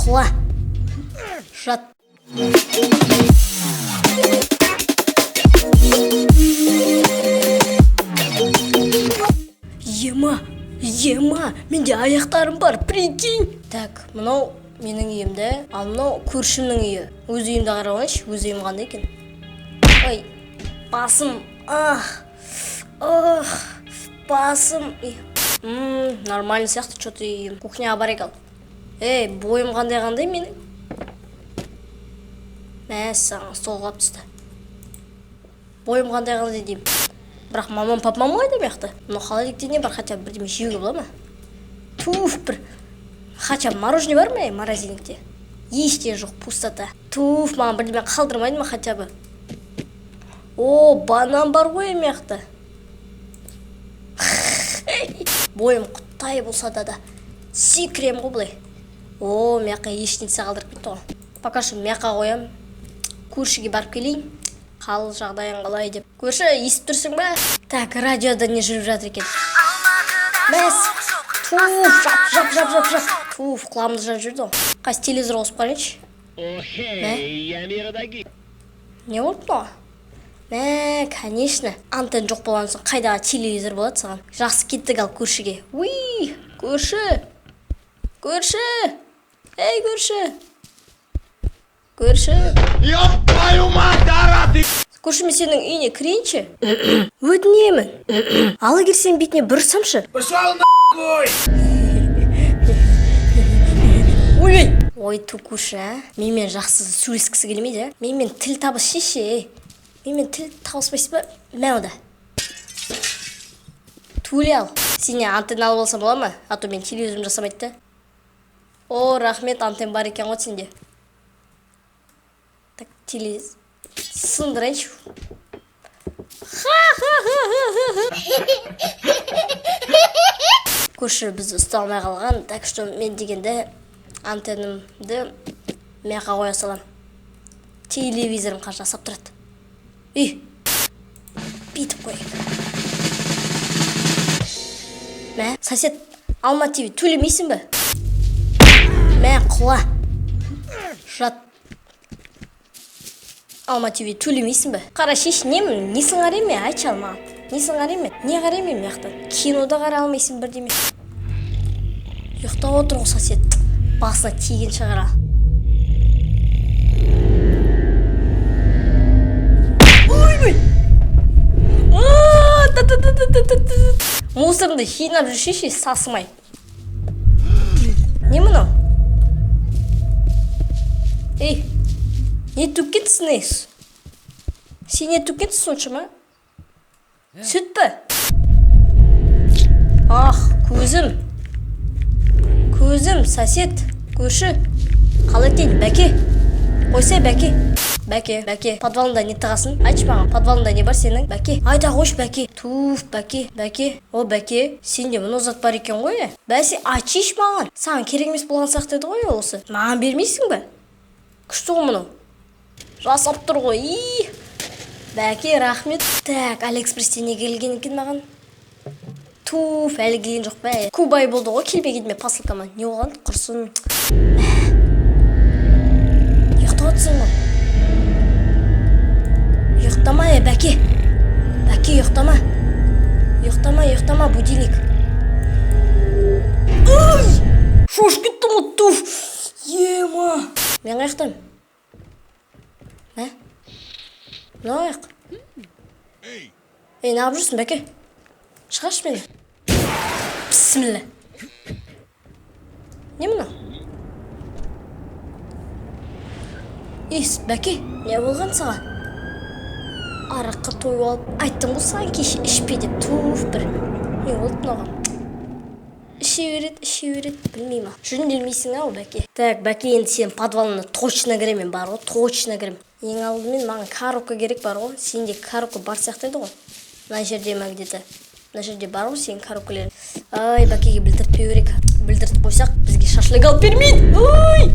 Құла, жат. Ема, ема, менде аяқтарым бар, прикинь. Так, мынау менің үйім да, ал мынау көршімнің үйі. Өз үйімді қарап алайыншы, өз үйім қандай екен. Ой, басым, ах, ах, басым. Нормально сияқты, что-то үйім. Кухняға барайық ал. Ей, бойым қандай қандай менің? Мәссаған, стол құлап түсті. Бойым қандай қандай деймін. Бірақ мамам, папам қайда мына жақта? Мынау холодильникте не бар, хотя бы бірдеме жеуге бола ма? Туф, бір хотя бы мороженое бар ма, морозильникте? Ештеңе жоқ, пустота. Туф, маған бірдеме қалдырмайды ма хотя бы? О, банан бар ғой мына жақта. Бойым құттай болса да секірем ғой былай. О, мына жаққа ешнәрсе қалдырып кетті ғой. Пока что мына жаққа қоямын. Көршіге барып келейін. Қал жағдайың қалай деп. Көрші, естіп тұрсың ба? Так, радиода не жүріп жатыр екен? Мәс. Туф, жап, жап, жап, жап, жап. Туф, құлағымды жарып жіберді ғой. Қазір телевизор қосып қарайыншы. Не болды мынау? Мә, конечно. Антенна жоқ болған соң қайдағы телевизор болады саған. Жақсы, кеттік ал көршіге. Уи, көрші. Көрші. Ей, көрші. Көрші. Ёб твою мать, дара ты! Көрші, мен сенің үйіне кірейінші. Өтінемін. Ала келсең, бетіне бір ұрсамшы. Пошел нахуй! Ой, ой, ту, көрші, а? Менімен жақсы сөйлескісі келмейді, а? Менімен тіл табыс шеше, ей. Менімен тіл табыспайсыз ба? Мә онда. Төле ал. Сене антенна алып алсам бола ма? А то мен телевизорым жасамайды да. О, рахмет, антенна бар екен ғой сенде. Так, телевизор сындырайыншы. Ха-ха-ха-ха-ха. Көрші бізді ұстай алмай қалған, так что мен дегенде антеннамды мына қоя саламын. Телевизорым қазір жасап тұрады. Үй, бүйтіп қояйық. Мә, сосед, Алма ТВ төлемейсің бе? Мә, құла. Жат. Алма ТВ төлемейсің бе? Қара, шеш, немін, несін қараймын мен, айтшы ал маған. Несін қараймын мен? Не қараймын мен мына жақтан? Кинода қарай алмайсың бірдеме. Ұйықтап отыр ғой сосед. Басына тиген шығар ал. Ойбай! Аа, та-та-та-та-та-та-та. Мусорыңды жинап жүрші, сасымай. Не мынау? Ей, не төккенсің, ей? Сен не төккенсің соншама? Сүт пе? Ах, көзім. Көзім, сосед, көрші. Қалай айтайын, бәке. Қойсай, бәке. Бәке, бәке, подвалында не тығасың? Айтшы маған, подвалында не бар сенің? Бәке, айта қойшы, бәке. Туф, бәке, бәке. О, бәке, сенде мынау зат бар екен ғой, е? Бәсе, айтшы маған. Саған керек емес болған сияқты еді ғой осы. Маған бермейсің бе? Күшті ғой мынау. Жасап тұр ғой. И. Бәке, рахмет. Так, Алиэкспресстен не келген екен маған? Туф, әлі келген жоқ па? Көп ай болды ғой келмегеніме мен посылкама. Не болған? Құрсын. Ұйықтап отырсың ғой. Ұйықтама, е, бәке. Бәке, ұйықтама. Ұйықтама, ұйықтама, будильник. Ой! Шошып кеттім ғой, туф. Ема. Мен қаяқтамын? Ә? Мынау аяқ. Ей, неғып жүрсің, бәке? Шығаршы мені. Бісміллә. Не мынау? Ей, бәке, не болған саған? Араққа тойып алып, айттым ғой саған кеше ішпе деп. Туф, бір. Не болды мынаған? Іше береді, іше береді, білмеймін. Жөнделмейсің ау, бәке. Так, бәке, енді сен подвалына точно кіремін, бар ғой, точно кіремін. Ең алдымен маған коробка керек бар ғой. Сенде коробка бар сияқты еді ғой. Мына жерде ма где-то? Мына жерде бар ғой сенің коробкалерің. Ай, бәкеге білдіртпеу керек. Білдіртіп қойсақ, бізге шашлык алып бермейді. Ой!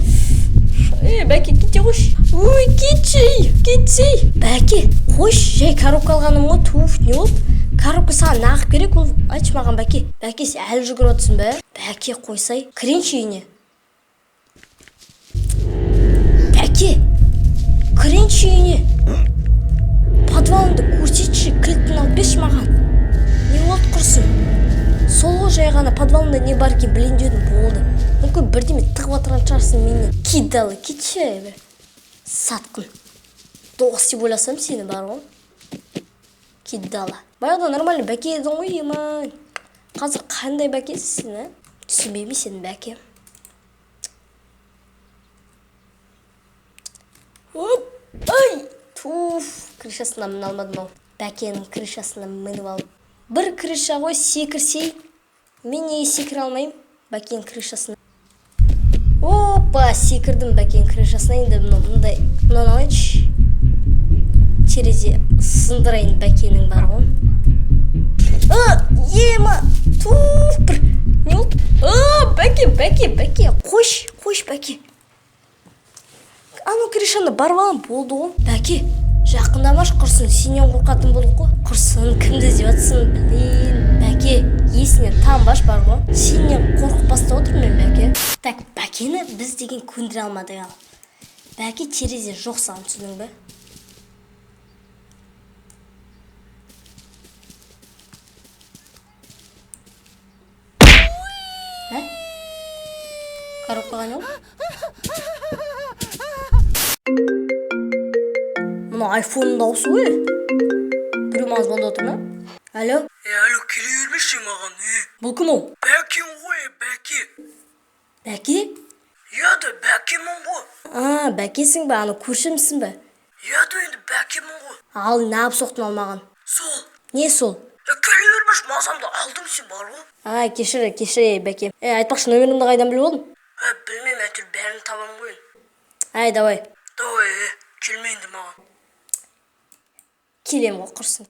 Ей, бәке, кете қойшы. Ой, кетші, кетсей. Бәке, қойшы, жай коробка алғаным ғой. Туф, не болды? Коробка саған нағып керек ол? Айтшы маған, бәке. Бәке, сен әлі жүгіріп отырсың ба? Бәке, қойсай. Кірейінші үйіне. Бәке, кірейінші үйіне, подвалыңды көрсетші, кілтін алып берші маған. Не болды, құрсын? Сол ғой, жай ғана подвалында не бар екенін білейін дедім, болды. Мүмкін, бірдеме тығып отырған шығарсың менен. Кидалы, кетші, бір сатқын. Дос деп ойласам, сені бар ғой, кидала. Баяғыда нормальный бәке едің ғой, емай. Қазір қандай бәкесің сен, а? Түсінбеймін сені, бәке. Оп, ай, туф, крышасына міне алмадым ау. Бәкенің крышасына мініп алып. Бір крыша ғой, секірсей. Мен неге секіре алмаймын бәкенің крышасына? Опа, секірдім бәкенің крышасына. Енді мынау мындай, мынаны алайыншы. Терезе сындырайын бәкенің бар ғой. А, ема, туф, бір не болды? А, бәке, бәке, бәке, қойшы, қойшы, бәке. Анау крышаны барып аламын, болды ғой. Бәке, жақындамашы, құрсын, сенен қорқатын болдық қой. Құрсын, кімді іздеп жатсың, блин? Бәке, есіңнен танбашы бар ғой. Сенен қорқып бастап отырмын мен, бәке. Так, бәкені біз деген көндіре алмадық. Ал бәке, терезе жоқ саған, түсіндің бе? Ә, коробкаға не болды? Мынау айфонның дауысы ғой. Біреу маған звондап отыр ма? Алло? Е, алло, келе бермеші маған, е. Бұл кім ол? Бәкең ғой, е, бәке. Бәке? Иә да, бәкемін ғой. А, бәкесің бе? Ана көршімсің бе? Иә да, енді бәкемін ғой. Ал, неғып соқтың ал маған? Сол. Не сол? Е, келе бермеші, мазамды алдың сен бар ғой. А, кешір, кешір, ей, бәке. Е, айтпақшы, номерімді қайдан біліп алдың? Е, білмеймін, әйтеуір бәрін табамын ғой енді. Әй, давай. Давай, е, келме енді маған. Келемін ғой, құрсын.